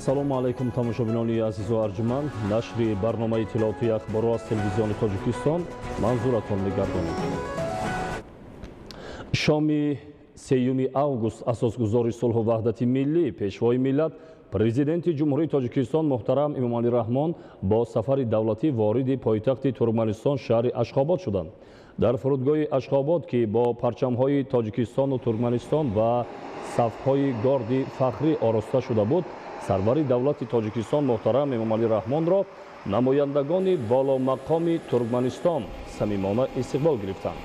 Ассалому алайкум, тамошобинони азизу арҷуманд. Нашри барномаи иттилоотии ахборро аз телевизиони Тоҷикистон манзуратон мегардонем. Шоми 3 август асосгузори сулҳу ваҳдати миллӣ, пешвои миллат, президенти Ҷумҳурии Тоҷикистон муҳтарам Эмомалӣ Раҳмон бо сафари давлатӣ вориди пойтахти Туркманистон шаҳри Ашхобод шуданд. Дар фурудгоҳи Ашхобод, ки бо парчамҳои Тоҷикистону Туркманистон ва сафҳои горди фахрӣ ороста шуда буд, сарвари давлати Тоҷикистон муҳтарам Эмомалӣ Раҳмонро намояндагони боломақоми Туркманистон самимона истиқбол гирифтанд.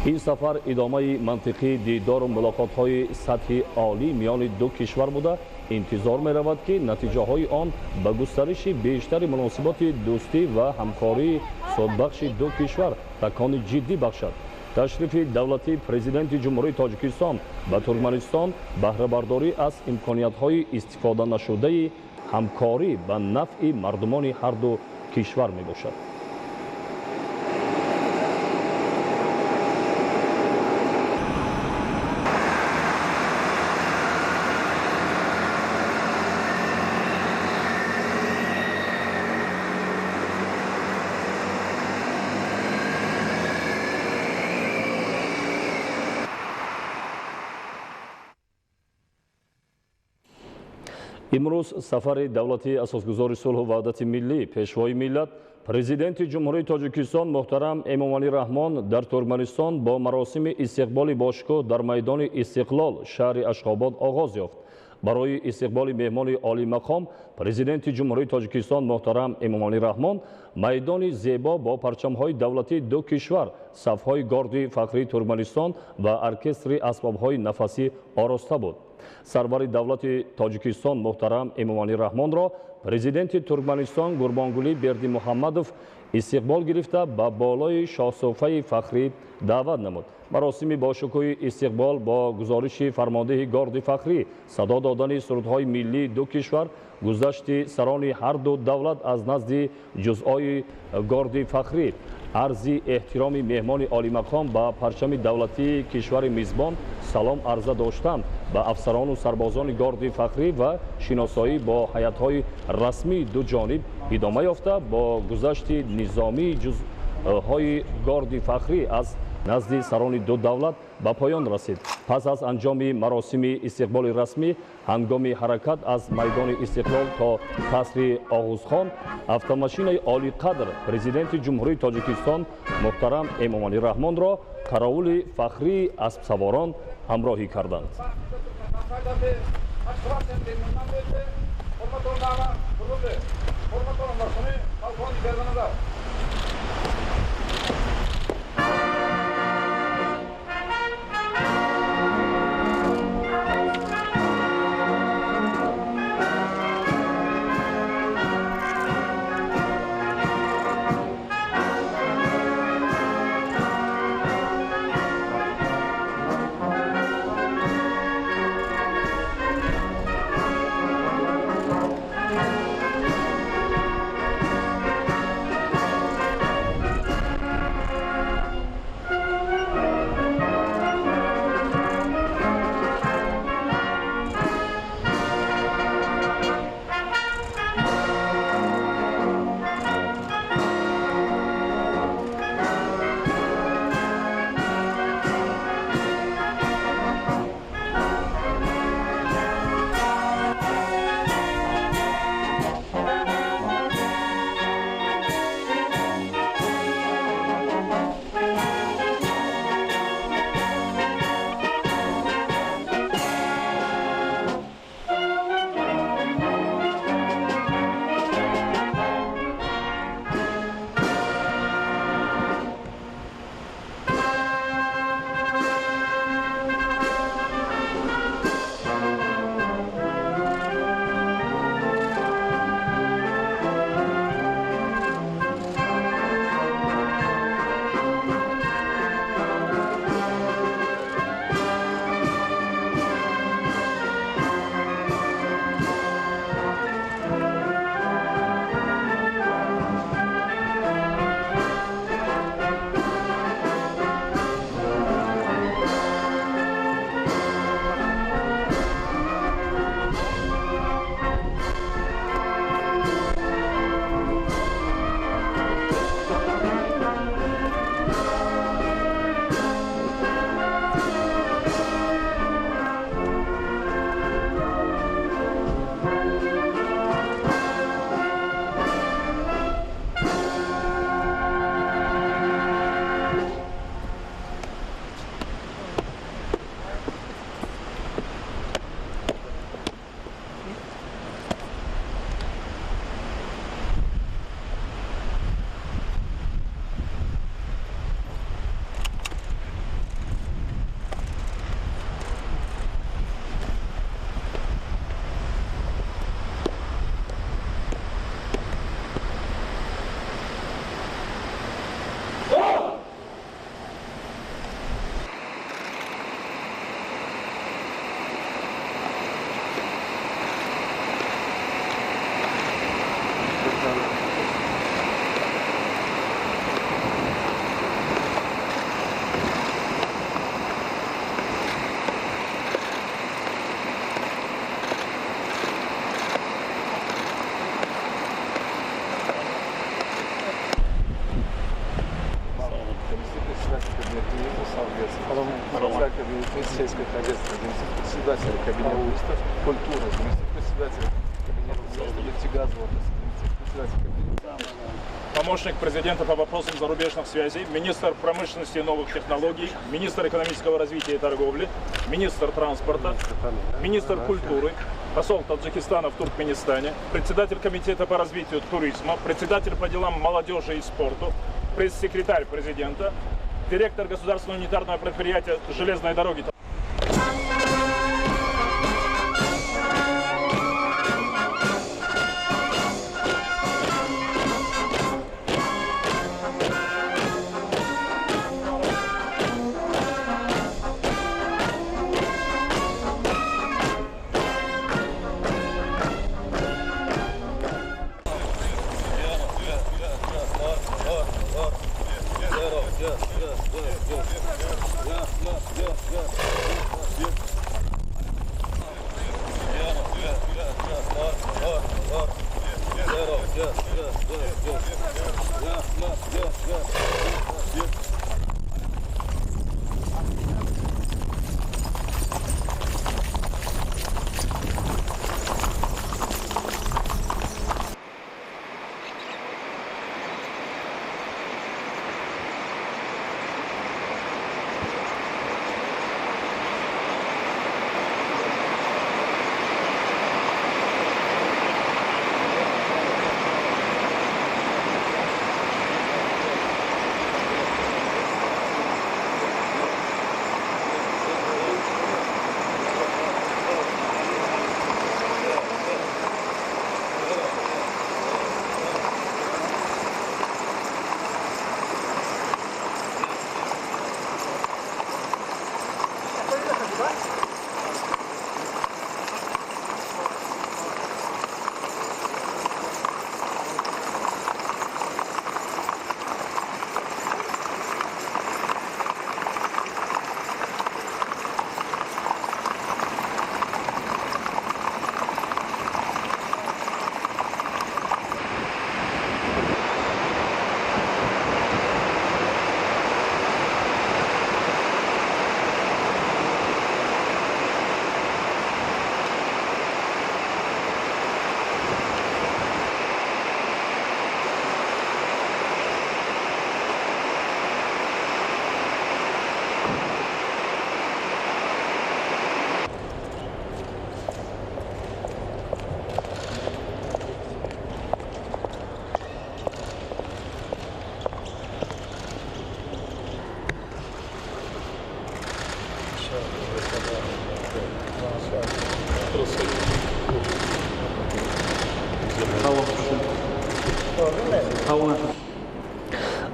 Ин сафар идомаи мантиқии дидору мулоқотҳои сатҳи олӣ миёни ду кишвар буда, интизор меравад, ки натиҷаҳои он ба густариши бештари муносиботи дӯстӣ ва ҳамкории судбахши ду кишвар такони ҷиддӣ бахшад. Ташрифи давлатии президенти Ҷумҳурии Тоҷикистон ба Туркманистон баҳрабардорӣ аз имкониятҳои истифоданашудаи ҳамкорӣ ба нафъи мардумони ҳарду кишвар мебошад. Имрӯз сафари давлатии асосгузори сулҳу ваҳдати миллӣ, пешвои миллат, президенти Ҷумҳурии Тоҷикистон муҳтарам Эмомалӣ Раҳмон дар Туркманистон бо маросими истиқболи бошукӯҳ дар майдони Истиқлол шаҳри Ашхобод оғоз ёфт. Барои истиқболи меҳмони олимақом президенти Ҷумҳурии Тоҷикистон муҳтарам Эмомалӣ Раҳмон майдони зебо бо парчамҳои давлатии ду кишвар, сафҳои горди фахрии Туркманистон ва оркестри асбобҳои нафасӣ ороста буд. Сарвари давлати Тоҷикистон муҳтарам Эмомалӣ Раҳмонро президенти Туркманистон Гурбонгулӣ Бердимуҳаммадов истиқбол гирифта ба болои шоҳсуфаи фахрӣ даъват намуд. Маросими бошукӯҳи истиқбол бо гузориши фармондеҳи горди фахрӣ, садо додани сурудҳои миллии ду кишвар, гузашти сарони ҳарду давлат аз назди ҷузъҳои горди фахрӣ, арзи эҳтироми меҳмони олимақом ба парчами давлатии кишвари мизбон, салом арза доштан ба афсарону сарбозони горди фахрӣ ва шиносоӣ бо ҳайатҳои расмии ду ҷониб идома ёфта, бо гузашти низомии ҷузъҳои горди фахрӣ аз назди сарони ду давлат ба поён расид. Пас аз анҷоми маросими истиқболи расмӣ, ҳангоми ҳаракат аз майдони Истиқлол то қасри Оғузхон, автомашинаи олиқадр президенти Ҷумҳурии Тоҷикистон муҳтарам Эмомалӣ Раҳмонро қаровули фахрии аспсаворон ҳамроҳӣ карданд. Сельское хозяйство, заместитель председателя кабинета министров культуры, заместитель председателя кабинета министров нефтегазового, заместитель председателя кабинета. Помощник президента по вопросам зарубежных связей, министр промышленности и новых технологий, министр экономического развития и торговли, министр транспорта, министр культуры, посол Таджикистана в Туркменистане, председатель комитета по развитию туризма, председатель по делам молодежи и спорту, пресс-секретарь президента, директор государственного унитарного предприятия железной дороги.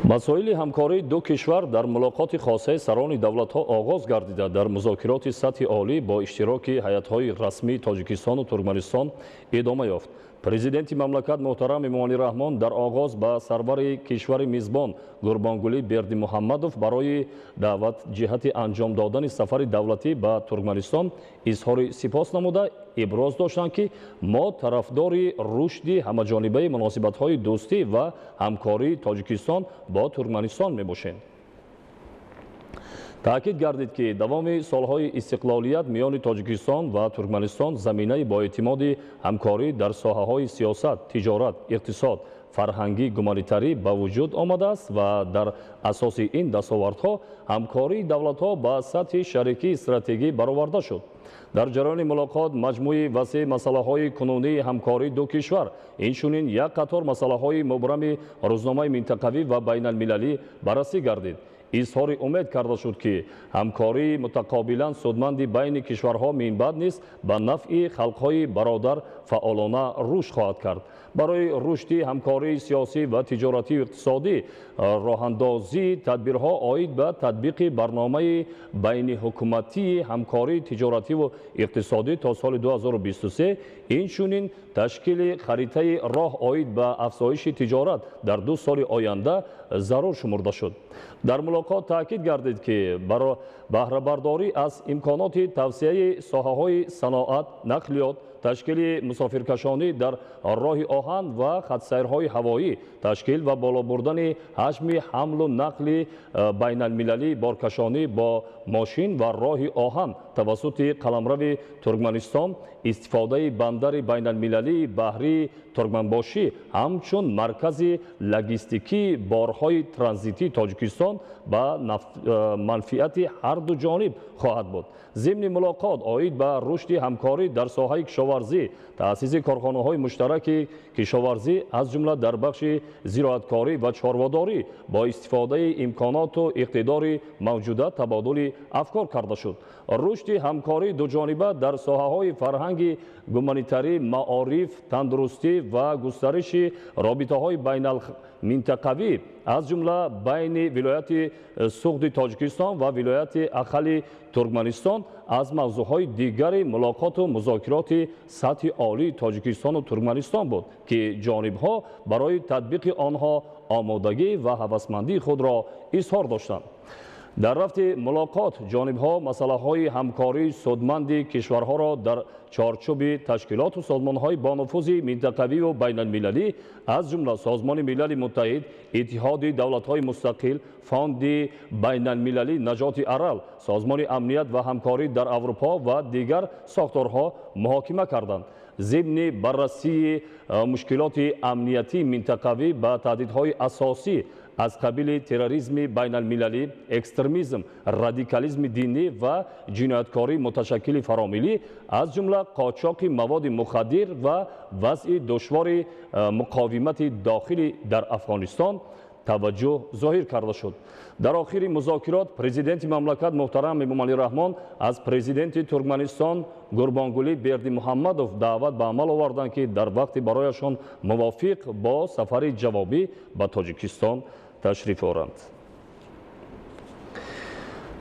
Масоили ҳамкории ду кишвар дар мулоқоти хосаи сарони давлатҳо оғоз гардида, дар музокироти сатҳи олӣ бо иштироки ҳайатҳои расмии Тоҷикистону Туркманистон идома ёфт. Президенти мамлакат муҳтарам Эмомалӣ Раҳмон дар оғоз ба сарвари кишвари мизбон Гурбонгулӣ Бердимуҳаммадов барои даъват ҷиҳати анҷом додани сафари давлатӣ ба Туркманистон изҳори сипос намуда, иброз доштанд, ки мо тарафдори рушди ҳамаҷонибаи муносибатҳои дӯстӣ ва ҳамкории Тоҷикистон бо Туркманистон мебошем. Таъкид гардид, ки давоми солҳои истиқлолият миёни Тоҷикистон ва Туркманистон заминаи боэътимоди ҳамкорӣ дар соҳаҳои сиёсат, тиҷорат, иқтисод, фарҳангӣ, гуманитарӣ ба вуҷуд омадааст ва дар асоси ин дастовардҳо ҳамкории давлатҳо ба сатҳи шарикии стратегӣ бароварда шуд. Дар ҷараёни мулоқот маҷмӯи васеи масъалаҳои кунунии ҳамкории ду кишвар, инчунин як қатор масъалаҳои мубрами рӯзномаи минтақавӣ ва байналмилалӣ баррасӣ гардид. Изҳори умед карда шуд, ки ҳамкории мутақобилан судманди байни кишварҳо минбаъд низ ба нафъи халқҳои бародар фаъолона рушд хоҳад кард. Барои рушди ҳамкории сиёсӣ ва тиҷоратию иқтисодӣ роҳандозии тадбирҳо оид ба татбиқи барномаи байниҳукуматии ҳамкории тиҷоративу иқтисодӣ то соли 2023, инчунин ташкили харитаи роҳ оид ба афзоиши тиҷорат дар 2 соли оянда зарур шумурда шуд. Дар мулоқот таъкид гардид, ки баҳрабардорӣ аз имконоти тавсеаи соҳаҳои саноат, нақлиёт, Ташкили мусофиркашонӣ дар роҳи оҳан ва хатсайрҳои ҳавоӣ, ташкил ва боло бурдани ҳаҷми ҳамлу нақли байналмилалии боркашонӣ бо мошин ва роҳи оҳан тавассути қаламрави Туркманистон, истифодаи бандари байналмилалии баҳрии Туркманбошӣ ҳамчун маркази логистикии борҳои транзитии Тоҷикистон ба манфиати ҳарду ҷониб хоҳад буд. Зимни мулоқот оид ба рушди ҳамкорӣ дар соҳаи кишоварзӣ, таъсиси корхонаҳои муштараки кишоварзӣ, аз ҷумла дар бахши зироаткорӣ ва чорводорӣ бо истифодаи имконоту иқтидори мавҷуда табодули афкор карда шуд. Рушди ҳамкории дуҷониба дар соҳаҳои фарҳанги гуманитарӣ, маориф, тандурустӣ ва густариши робитаҳои байналминтақавӣ, аз ҷумла байни вилояти Суғди Тоҷикистон ва вилояти Ахали Туркманистон аз мавзӯъҳои дигари мулоқоту музокироти сатҳи олии Тоҷикистону Туркманистон буд, ки ҷонибҳо барои татбиқи онҳо омодагӣ ва ҳавасмандии худро изҳор доштанд. Дар рафти мулоқот ҷонибҳо масъалаҳои ҳамкории судманди кишварҳоро дар чорчӯби ташкилоту созмонҳои бонуфузи минтақавиву байналмилалӣ, аз ҷумла Созмони Милали Муттаҳид, Иттиҳоди давлатҳои мустақил, Фонди байналмилалии наҷоти Арал, Созмони амният ва ҳамкорӣ дар Аврупо ва дигар сохторҳо муҳокима карданд. Зимни баррасии мушкилоти амниятии минтақавӣ ба таҳдидҳои асосӣ аз қабили терроризми байналмилалӣ, экстремизм, радикализми динӣ ва ҷинояткории муташаккили фаромиллӣ, аз ҷумла қочоқи маводи мухаддир ва вазъи душвори муқовимати дохилӣ дар Афғонистон таваҷҷӯҳ зоҳир карда шуд. Дар охири музокирот президенти мамлакат муҳтарам Эмомалӣ Раҳмон аз президенти Туркманистон Гурбонгулӣ Бердимуҳаммадов даъват ба амал оварданд, ки дар вақти барояшон мувофиқ бо сафари ҷавобӣ ба Тоҷикистон ташриф оранд.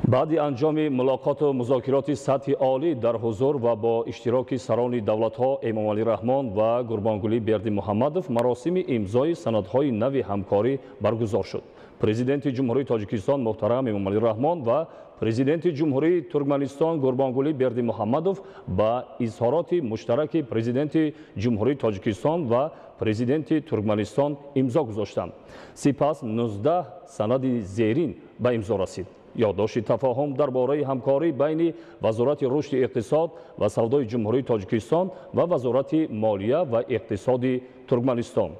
Баъди анҷоми мулоқоту музокироти сатҳи олӣ дар ҳузур ва бо иштироки сарони давлатҳо Эмомалӣ Раҳмон ва Гурбонгулӣ Бердимуҳаммадов маросими имзои санадҳои нави ҳамкорӣ баргузор шуд. Президенти Ҷумҳурии Тоҷикистон муҳтарам Эмомалӣ Раҳмон ва президенти Ҷумҳурии Туркманистон Гурбонгулӣ Бердимуҳаммадов ба изҳороти муштараки президенти Ҷумҳурии Тоҷикистон ва президенти Туркманистон имзо гузоштанд. Сипас 19 санади зерин ба имзо расид. Ёддошти тафоҳум дар бораи ҳамкорӣ байни Вазорати рушди иқтисод ва савдои Ҷумҳурии Тоҷикистон ва Вазорати молия ва иқтисоди Туркманистон.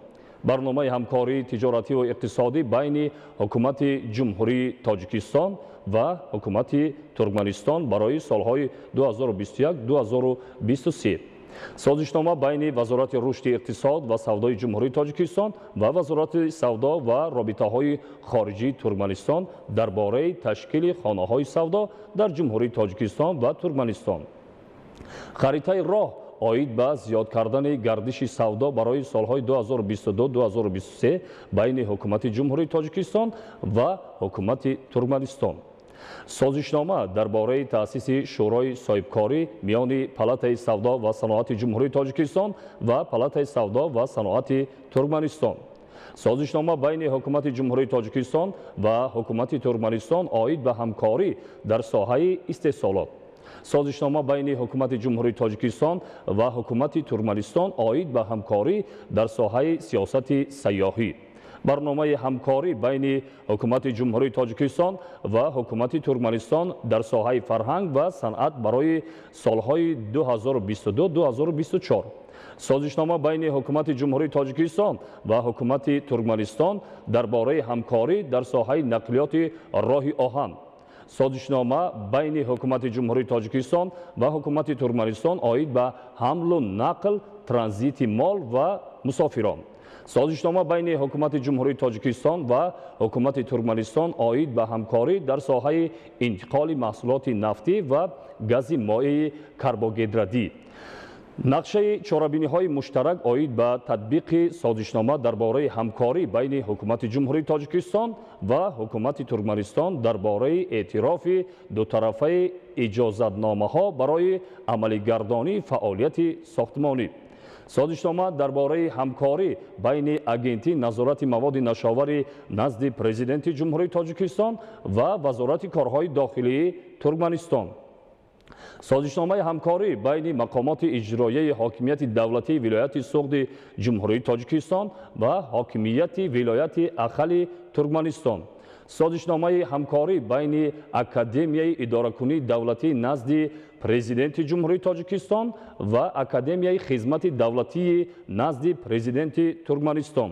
Барномаи ҳамкории тиҷоративу иқтисодӣ байни Ҳукумати Ҷумҳурии Тоҷикистон ва Ҳукумати Туркманистон барои солҳои 2021-2023. Созишнома байни Вазорати рушди иқтисод ва савдои Ҷумҳурии Тоҷикистон ва Вазорати савдо ва робитаҳои хориҷии Туркманистон дар бораи ташкили хонаҳои савдо дар Ҷумҳурии Тоҷикистон ва Туркманистон. Харитаи роҳ оид ба зиёд кардани гардиши савдо барои солҳои 2022-2023 байни Ҳукумати Ҷумҳурии Тоҷикистон ва Ҳукумати Туркманистон. Созишнома дар бораи таъсиси Шӯрои соҳибкорӣ миёни Палатаи савдо ва саноати Ҷумҳурии Тоҷикистон ва Палатаи савдо ва саноати Туркманистон. Созишнома байни Ҳукумати Ҷумҳурии Тоҷикистон ва Ҳукумати Туркманистон оид ба ҳамкорӣ дар соҳаи истеҳсолот. Созишнома байни Ҳукумати Ҷумҳурии Тоҷикистон ва Ҳукумати Туркманистон оид ба ҳамкорӣ дар соҳаи сиёсати сайёҳӣ. Барномаи ҳамкорӣ байни Ҳукумати Ҷумҳурии Тоҷикистон ва Ҳукумати Туркманистон дар соҳаи фарҳанг ва санъат барои солҳои 2022-2024. Созишнома байни Ҳукумати Ҷумҳурии Тоҷикистон ва Ҳукумати Туркманистон дар бораи ҳамкорӣ дар соҳаи нақлиёти роҳи оҳан. Созишнома байни Ҳукумати Ҷумҳурии Тоҷикистон ва Ҳукумати Туркманистон оид ба ҳамлу нақл, транзити мол ва мусофирон. Созишнома байни Ҳукумати Ҷумҳурии Тоҷикистон ва Ҳукумати Туркманистон оид ба ҳамкорӣ дар соҳаи интиқоли маҳсулоти нафтӣ ва гази моеи карбогидратӣ. Нақшаи чорабиниҳои муштарак оид ба татбиқи созишнома дар бораи ҳамкорӣ байни Ҳукумати Ҷумҳурии Тоҷикистон ва Ҳукумати Туркманистон дар бораи эътирофи дутарафаи иҷозатномаҳо барои амалигардонии фаъолияти сохтмонӣ. Созишнома дар бораи ҳамкорӣ байни Агентии назорати маводи нашовари назди Президенти Ҷумҳурии Тоҷикистон ва Вазорати корҳои дохилии Туркманистон. Созишномаи ҳамкорӣ байни мақомоти иҷроияи ҳокимияти давлатии вилояти Суғди Ҷумҳурии Тоҷикистон ва ҳокимияти вилояти Ахали Туркманистон. Созишномаи ҳамкорӣ байни Академияи идоракунии давлатӣ назди Президенти Ҷумҳурии Тоҷикистон ва Академияи хизмати давлатии назди Президенти Туркманистон.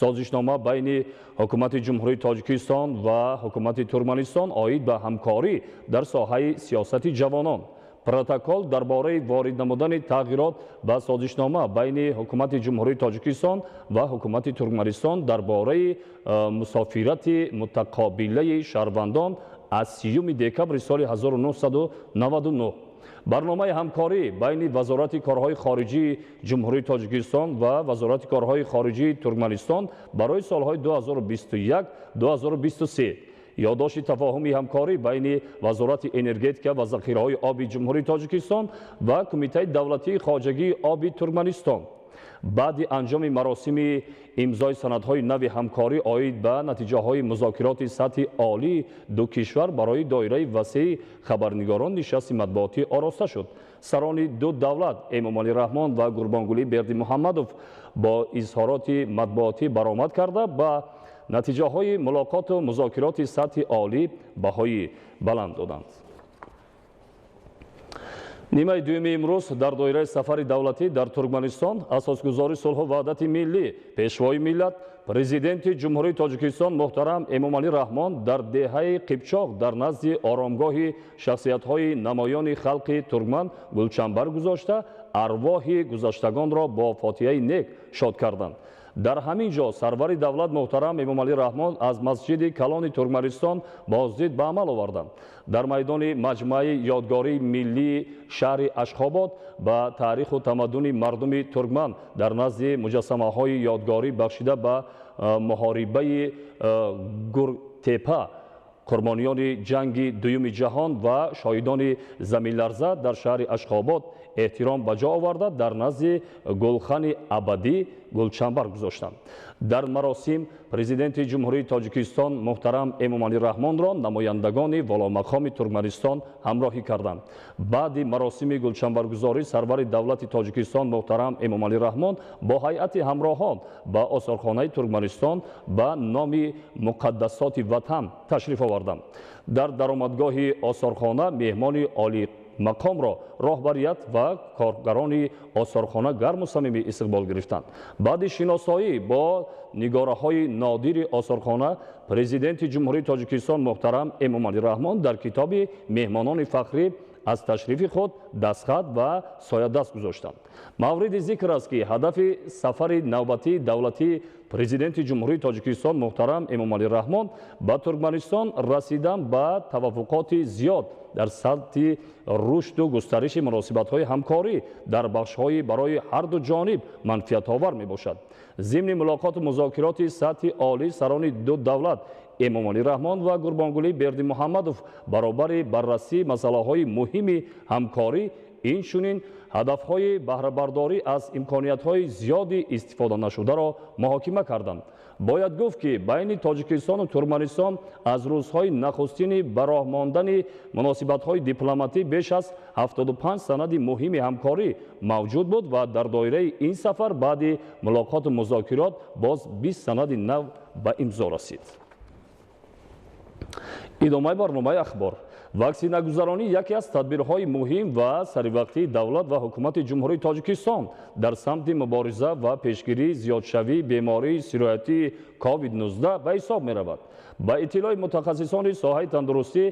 Созишнома байни Ҳукумати Ҷумҳурии Тоҷикистон ва Ҳукумати Туркманистон оид ба ҳамкорӣ дар соҳаи сиёсати ҷавонон. Протокол дар бораи ворид намудани тағйирот ба созишнома байни Ҳукумати Ҷумҳурии Тоҷикистон ва Ҳукумати Туркманистон дар бораи мусофирати мутақобилаи шаҳрвандон аз 30 декабри соли 1999. Барномаи ҳамкорӣ байни Вазорати корҳои хориҷии Ҷумҳурии Тоҷикистон ва Вазорати корҳои хориҷии Туркманистон барои солҳои 2021-2023. Ёддошти тафоҳуми ҳамкорӣ байни Вазорати энергетика ва захираҳои оби Ҷумҳурии Тоҷикистон ва Кумитаи давлатии хоҷагии оби Туркманистон. Баъди анҷоми маросими имзои санадҳои нави ҳамкорӣ оид ба натиҷаҳои музокироти сатҳи олии ду кишвар барои доираи васеи хабарнигорон нишасти матбуотӣ ороста шуд. Сарони ду давлат Эмомалӣ Раҳмон ва Гурбонгулӣ Бердимуҳаммадов бо изҳороти матбуотӣ баромад карда ба натиҷаҳои мулоқоту музокироти сатҳи олӣ баҳои баланд доданд. Нимаи дуюми имрӯз дар доираи сафари давлатӣ дар Туркманистон асосгузори сулҳу ваҳдати миллӣ, Пешвои миллат, Президенти Ҷумҳурии Тоҷикистон муҳтарам Эмомалӣ Раҳмон дар деҳаи Қипчоқ дар назди оромгоҳи шахсиятҳои намоёни халқи туркман гулчамбар гузошта, арвоҳи гузаштагонро бо фотиҳаи нек шод карданд. Дар ҳамин ҷо сарвари давлат муҳтарам Эмомалӣ Раҳмон аз масҷиди калони Туркманистон боздид ба амал оварданд. Дар майдони маҷмӯаи ёдгории миллии шаҳри Ашхобод ба таъриху тамаддуни мардуми туркман дар назди муҷассамаҳои ёдгорӣ бахшида ба муҳорибаи Гуртепа, қурбониёни ҷанги дуюми ҷаҳон ва шоҳидони заминларза дар шаҳри Ашхобод эҳтиром ба ҷо оварда, дар назди гулхани абадӣ гулчамбар гузоштанд. Дар маросим Президенти Ҷумҳурии Тоҷикистон муҳтарам Эмомалӣ Раҳмонро намояндагони воломақоми Туркманистон ҳамроҳӣ карданд. Баъди маросими гулчамбаргузорӣ сарвари давлати Тоҷикистон муҳтарам Эмомалӣ Раҳмон бо ҳайати ҳамроҳон ба осорхонаи Туркманистон ба номи муқаддасоти ватан ташриф оварданд. Дар даромадгоҳи осорхона меҳмони олӣ мақомро роҳбарият ва коргарони осорхона гарму самимӣ истиқбол гирифтанд. Баъди шиносоӣ бо нигораҳои нодири осорхона Президенти Ҷумҳурии Тоҷикистон муҳтарам Эмомалӣ Раҳмон дар китоби меҳмонони фахрӣ аз ташрифи худ дастхат ва соядаст гузоштанд. Мавриди зикр аст, ки ҳадафи сафари навбатии давлатии Президенти Ҷумҳурии Тоҷикистон муҳтарам Эмомалӣ Раҳмон ба Туркманистон расидан ба таваффуқоти зиёд дар сатҳи рушду густариши муносибатҳои ҳамкорӣ дар бахшҳои барои ҳарду ҷониб манфиатовар мебошад. Зимни мулоқоту музокироти сатҳи олӣ сарони ду давлат Эмомалӣ Раҳмон ва Гурбонгулӣ Бердимуҳаммадов баробари баррасии масъалаҳои муҳими ҳамкорӣ, инчунин ҳадафҳои баҳрабардорӣ аз имкониятҳои зиёди истифода нашударо муҳокима карданд. Бояд гуфт, ки байни Тоҷикистону Туркманистон аз рӯзҳои нахустини ба роҳ мондани муносибатҳои дипломатӣ беш аз 75 санади муҳими ҳамкорӣ мавҷуд буд ва дар доираи ин сафар баъди мулоқоту музокирот боз 20 санади нав ба имзо расид. Идомаи барномаи ахбор. Ваксинагузаронӣ яке аз тадбирҳои муҳим ва саривақтии давлат ва ҳукумати Ҷумҳурии Тоҷикистон дар самти мубориза ва пешгирии зиёдшавии бемории сироятии COVID-19 ба ҳисоб меравад. Ба иттилои мутахассисони соҳаи тандурустӣ,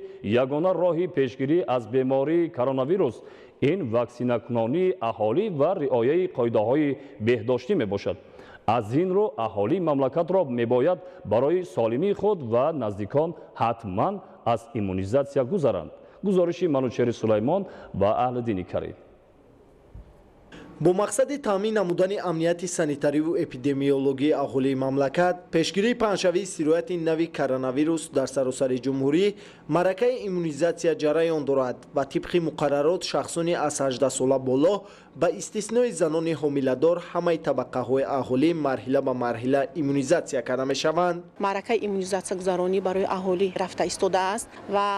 ягона роҳи пешгирӣ аз бемории коронавирус ин ваксинакунонии аҳолӣ ва риояи қоидаҳои беҳдоштӣ мебошад. Аз ин рӯ аҳолии мамлакатро мебояд барои солимии худ ва наздикон ҳатман аз иммунизатсия гузаранд. Гузориши Манучери Сулаймон ва Аҳлиддини Карим. Бо мақсади таъмин намудани амнияти санитариву эпидемиологии аҳолии мамлакат, пешгирии паҳншавии сирояти нави коронавирус дар саросари ҷумҳурӣ маъракаи иммунизатсия ҷараён дорад ва тибқи муқаррарот шахсони аз 18 сола боло ба истиснои занони ҳомиладор ҳамаи табақаҳои аҳолӣ марҳила ба марҳила иммунизатсия карда мешаванд. Маъракаи иммунизатсиягузаронӣ барои аҳолӣ рафта истодааст ва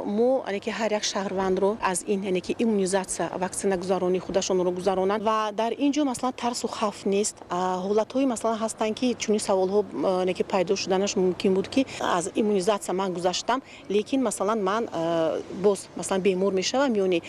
мо ки ҳар як шаҳрвандро аз ин ки иммунизатсия ваксинагузаронӣ худашонро гузаронанд ва дар ин ҷо масалан тарсу хавф нест. Ҳолатҳои масалан ҳастанд, ки чунин саволҳо ки пайдо шуданаш мумкин буд, ки аз иммунизатсия ман гузаштам, лекин масалан ман боз масалан бемор мешавам ё не.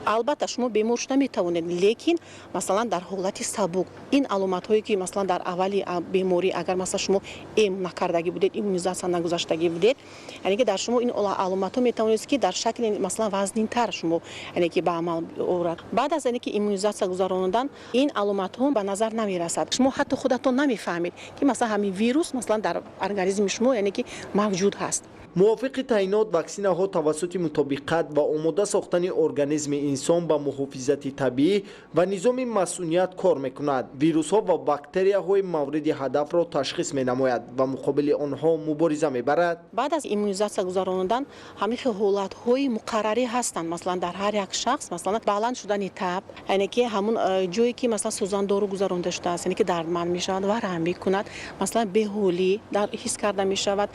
Албатта, шумо бемор шуда метавонед, лекин масалан дар ҳолати сабук. Ин аломатҳое, ки масалан дар аввали беморӣ, агар масалан шумо эм накардагӣ будед, иммунизатсия нагузаштагӣ будед, яъне ки дар шумо ин аломатҳо метавонед, ки дар шакли масалан вазнинтар шумо яъне ки ба амал орад. Баъд аз яъне ки иммунизатсия гузаронидан ин аломатҳо ба назар намерасад. Шумо ҳатто худатон намефаҳмед, ки масалан ҳамин вирус масалан дар организми шумо яъне ки мавҷуд ҳаст. Мувофиқи таъинот, ваксинаҳо тавассути мутобиқат ва омода сохтани организми инсон ба муҳофизати табиӣ ва низоми масуният кор мекунад, вирусҳо ва бактерияҳои мавриди ҳадафро ташхис менамояд ва муқобили онҳо мубориза мебарад. Баъд аз иммунизатсия гузаронидан ҳамин хел ҳолатҳои муқаррарӣ ҳастанд. Масалан, дар ҳар як шахс масалан баланд шудани таб, яъне ки ҳамун ҷое, ки масалан сӯзандору гузаронида шудааст, яъне ки дардманд мешавад ва рам мекунад, масалан беҳолӣ дар ҳис карда мешавад.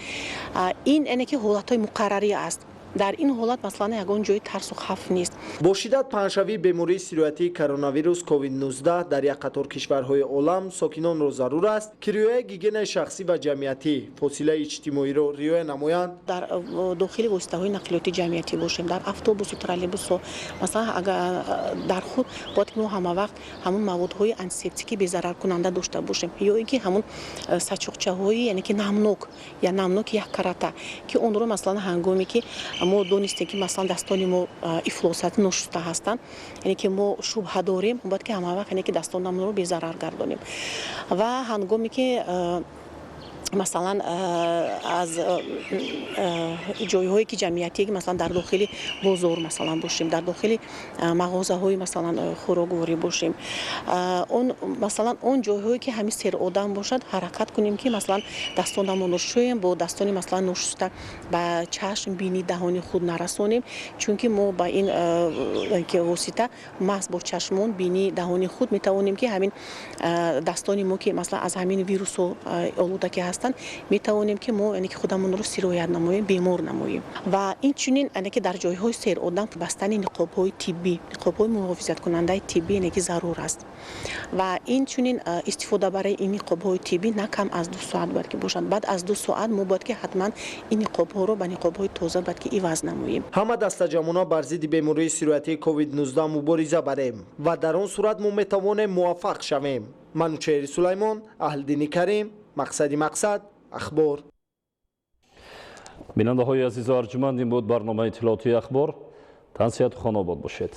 Ин яъне ки ҳолатҳои муқаррарӣ аст. Дар ин ҳолат масалан ягон ҷои тарсу хавф нест. Бо шиддат паҳншавии бемории сироятии коронавирус COVID-19 дар як қатор кишварҳои олам сокинонро зарур аст, ки риояи гигиенаи шахсӣ ва ҷамъиятӣ, фосилаи иҷтимоиро риоя намоянд. Дар дохили воситаҳои нақлиёти ҷамъиятӣ бошем, дар автобусу троллейбусҳо, масалан, агар дар худ бояд ки мо ҳама вақт ҳамун маводҳои антисептикӣ безараркунанда дошта бошем ё ин ки ҳамун сачоқчаҳои яъне ки намнок я намноки яккарата, ки онро масалан ҳангоме ки мо донистем, ки масалан дастони мо ифлосат ношуста ҳастанд, яъне ки мо шубҳа дорем, бояд ки ҳама вақт яъне ки дастонамонро безарар гардонем. Ва ҳангоме ки масалан аз ҷойҳое, ки ҷамъиятие, ки масалан дар дохили бозор масалан бошем, дар дохили мағозаҳои масалан хӯрокворӣ бошем, он масалан он ҷойҳое, ки ҳамин серодам бошад, ҳаракат кунем, ки масалан дастонамонро шӯем, бо дастони масалан ношуста ба чашм, бини, даҳони худ нарасонем, чунки мо ба ин восита маҳз бо чашмон, бини, даҳони худ метавонем, ки ҳамин дастони мо, ки масалан аз ҳамин вирусҳо олуда ки ҳастанд, метавонем, ки мо яъне ки худамонро сироят намоем, бемор намоем. Ва инчунин яъне ки дар ҷойҳои серодам бастани ниқобҳои тиббӣ, ниқобҳои муҳофизаткунандаи тиббӣ яъне ки зарур аст. Ва инчунин истифода барои ин ниқобҳои тиббӣ на кам аз 2 соат бояд ки бошад. Баъд аз 2 соат мо бояд ки ҳатман ин ниқобҳоро ба ниқобҳои тоза бояд ки иваз намоем. Ҳама дастаҷамъона бар зидди бемории сироятии COVID-19 мубориза барем ва дар он сурат мо метавонем муваффақ шавем. Манучеҳри Сулаймон, Аҳлиддини Карим, Мақсади мақсад, Ахбор. Бинандаҳои азизу арҷуманд, ин буд барномаи иттилоотии Ахбор. Тансиҳату хонобод бошед.